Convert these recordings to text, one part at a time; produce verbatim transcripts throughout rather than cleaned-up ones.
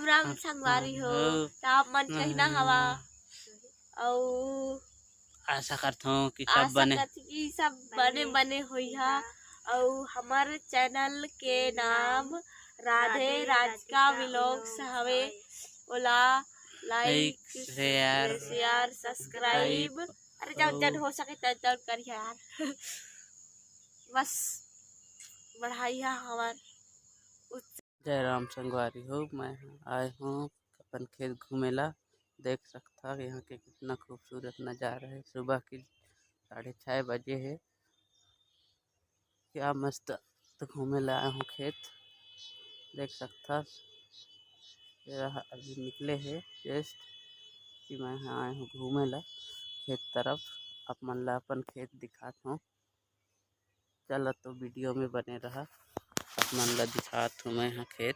राम संगवारी हो, त आप मन कहिना हवा? अउ आशा करथों कि सब आशा बने। करथों कि सब बने बने होइहा। अउ हमर चैनल के नाम राधे राधिका व्लॉग्स हवे, ओला लाइक, लाइक, शेयर, शेयर, सब्सक्राइब, सब्सक्राइब, अरे जब अउ जन हो सके तब तब करिहा यार। बस बढ़ाइहा हमर उत्साह। जय राम संगवारी हो, मैं आए हूँ अपन खेत घूमे ला। देख सकथा यहाँ के कितना खूबसूरत नज़ारा है। सुबह की साढ़े छः बजे है। क्या मस्त तो घूमे ला आए हूँ खेत। देख सकथा ये रहा अभी निकले है जस्ट कि मैं यहाँ आए हूँ घूमे ला खेत तरफ। आप मन ला अपन खेत दिखात हूँ। चला तो वीडियो में बने रहा, आप मन ला दिखात हूँ मैं यहाँ खेत।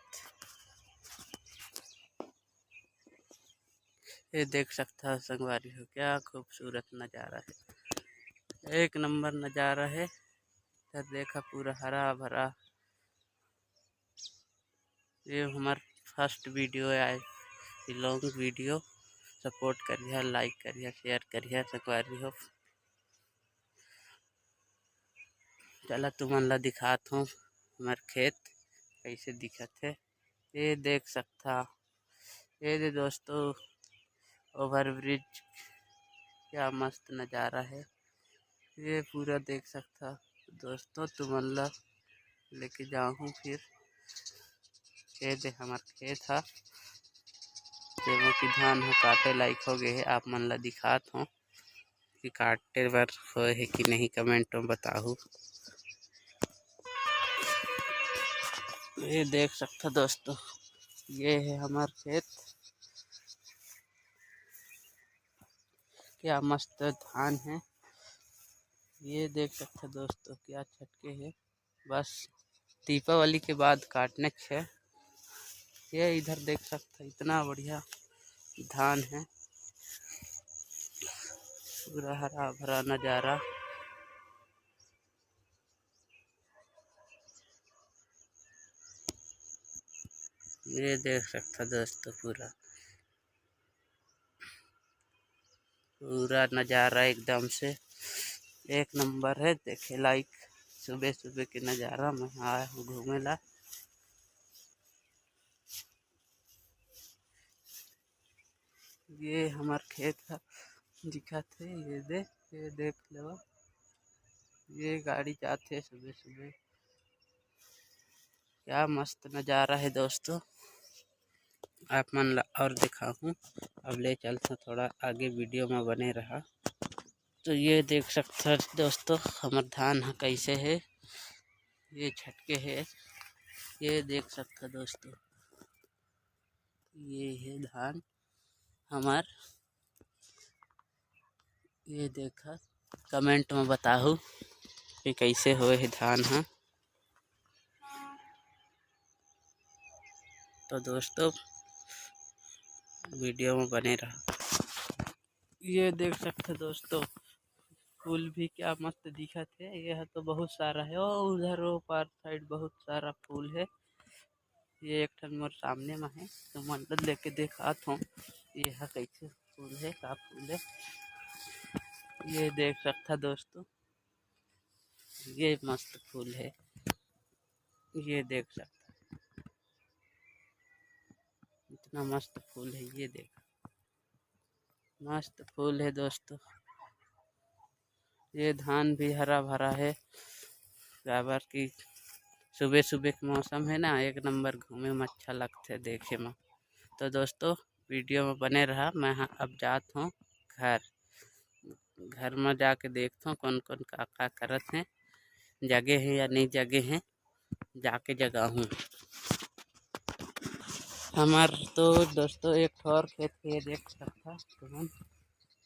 ये देख सकथा संगवारी हो, क्या खूबसूरत नज़ारा है, एक नंबर नज़ारा है। इधर देखा पूरा हरा भरा। ये हमर फर्स्ट वीडियो आय, लॉन्ग वीडियो। सपोर्ट करिहा, लाइक करिहा, शेयर करिहा संगवारी हो। चला तुमन ला दिखात हूँ हमर खेत कैसे दिखत हे। ये देख सकथा, ये दे दोस्तों ओवर ब्रिज, क्या मस्त नज़ारा है। ये पूरा देख सकथा दोस्तों, तुमन ला लेके जाहूँ फिर। ये दे हमर खेत हा, जेमा कि धान ह काटे लायक हो गए हे। आप मन ला दिखात हूँ कि काटे बर होए हे कि नहीं, कमेंट में बताहू। ये देख सकथा दोस्तों, ये है हमार खेत, क्या मस्त धान है। ये देख सकथा दोस्तों, क्या छटके है, बस दीपावली के बाद काटने के है। ये इधर देख सकथा, इतना बढ़िया धान है, पूरा हरा भरा नज़ारा। ये देख सकथा दोस्तों, पूरा पूरा नज़ारा एकदम से एक नंबर है, देखे लायक। सुबह सुबह के नज़ारा, मैं आया हूँ घूमे ला। ये हमार खेत ह दिखत हे, ये दे, ये देख लेवा, ये गाड़ी जात हे सुबह सुबह। क्या मस्त नज़ारा है दोस्तों। आप मन ला और दिखाहूँ, अब ले चलथों थोड़ा आगे, वीडियो में बने रहा। तो ये देख सकथा दोस्तों, हमर धान ह कैसे है, ये छटके है, ये देख सकथा दोस्तों, ये है धान हमार। ये देखा, कमेंट में बताहू कि कैसे होए हे धान ह। तो दोस्तों, वीडियो में बने रहा। ये देख सकथे दोस्तों, फूल भी क्या मस्त दिखत हे। ये ह तो बहुत सारा है, ओ उधर ओ पार साइड बहुत सारा फूल है। ये एक ठन मोर सामने में है, तो मन ल लेके देखात हूँ ये ह कैसे फूल है, का फूल है। ये देख सकथा दोस्तों, ये मस्त फूल है, ये देख सकथा, इतना मस्त फूल है। ये देख, मस्त फूल है दोस्तों। ये धान भी हरा भरा है, काबर कि सुबह सुबह के मौसम है ना, एक नंबर घूमे में अच्छा लगथे देखे में। तो दोस्तों, वीडियो में बने रहा। मैं ह-, अब जात हूँ घर, घर में जाके देखथों कौन कौन का का करत हैं, जगे हैं या नहीं जगे हैं, जाके जगाहूँ। हमार तो दोस्तों एक ठो और खेत हे, देख सकथा तुमन,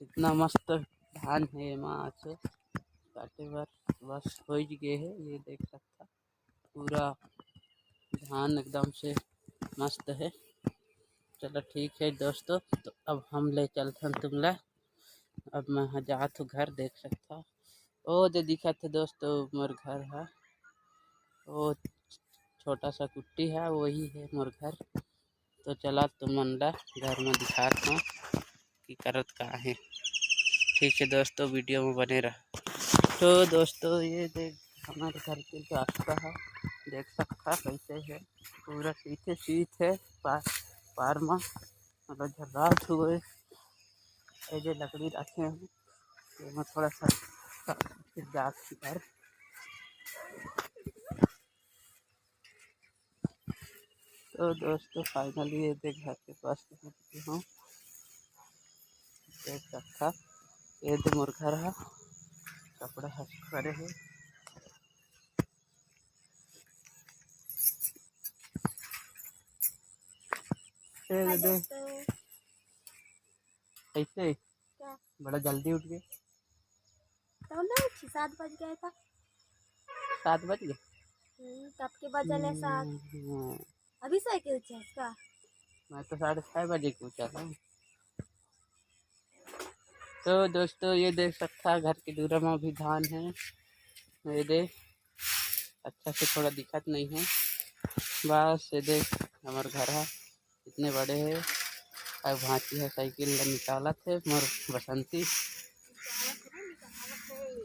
इतना मस्त धान है एमा, आचे काटे बर बस हो गे है। ये देख सकथा, पूरा धान एकदम से मस्त है। चलो ठीक है दोस्तों, तो अब हम ले चलथन तुमला, अब मैं ह जात हूँ घर। देख सकथा, ओ दे दिखत है दोस्तों मोर घर है, ओ छोटा सा कुट्टी है, वही है मोर घर। तो चला तुमन ला घर में दिखात हूँ कि करत का है। ठीक है दोस्तों, वीडियो में बने रह। तो दोस्तों, ये देख, हमारे घर के रास्ता है, देख सकता कैसे है, पूरा सीथे सीथ है। पार पार में मतलब झर्रात हुए, ये जे लकड़ी रखे हैं, ये में थोड़ा सा फिर जात घर। तो दोस्तों, फाइनली ये दे घर के पास पहुँच गए हूँ। देख सकता, ये दे मोर घर है, कपड़ा हस करे है। ये दे, कैसे? क्या? बड़ा जल्दी उठ गए। तो ना उठी, सात बज गया था। सात बज गए? हम्म, तब के बजल है सात। हम्म। अभी साइकिल चल का? मैं तो साढ़े छः बजे के उठा था। तो दोस्तों, ये देख सकता, घर के दूरा में भी धान है। ये दे, अच्छा से थोड़ा दिखत नहीं है। बस ये दे, हमार घर है, इतने बड़े है। अब भांची है, साइकिल ला निकालत है मोर बसंती,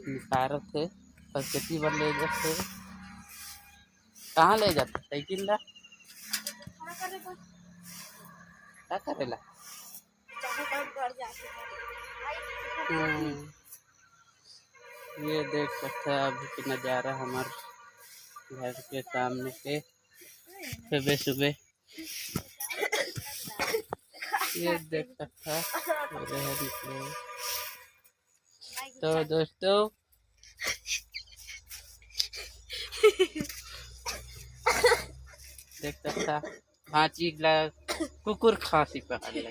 निकारत है। बस खेती बर ले जाते, कहाँ ले जाते साइकिल ला? का करेला? हम्म। ये देख सकता है अभी के नज़ारा हमार घर के सामने के सुबह सुबह। ये देख सकता है, ये रहे निकले। तो दोस्तों, देख सकता, भांची ला कुकुर खांसी पकड़ ले।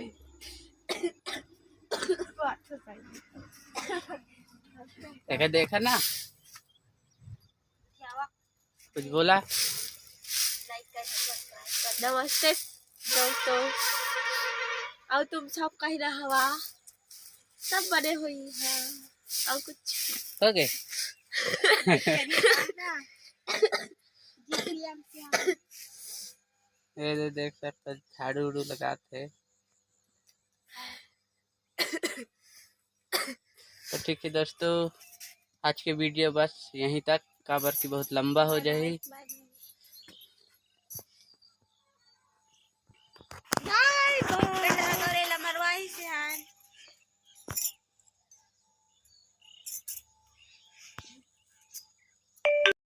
देखा, देखा ना, कुछ बोला। नमस्ते दोस्तों, और तुम सब कहीं रहवा, सब बने हुई है, और कुछ हो गए। ये दे देख सकता, झाड़ू उड़ू लगात है। तो ठीक है दोस्तों, आज के वीडियो बस यहीं तक, काबर कि बहुत लंबा हो जाही।